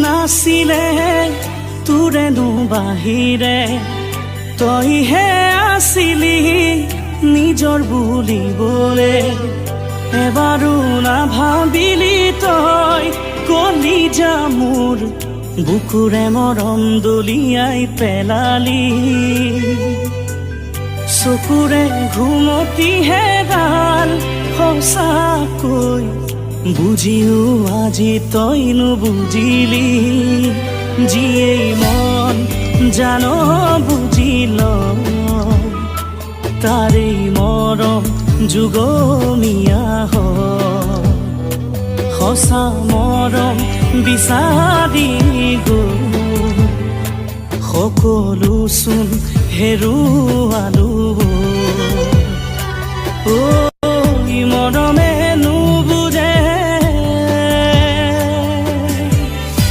নাছিলে তোৰেনো বাহিৰে, তইহে আছিলি নিজৰ বুলিবলে। এবাৰো নাভাবিলি তই, কলিজা মোৰ বুকুৰে মৰম দলিয়াই পেলালি। চকুৰে ঘুমতি হেৰাল, সঁচাকৈ বুজিও আজি তইনো বুজিলি। যিয়েই মন জান বুজিল, তাৰেই মৰম যুগমীয়া হয়। সঁচা মৰম বিচাৰি গৈ সকলো চোন হেৰুৱালো। অ।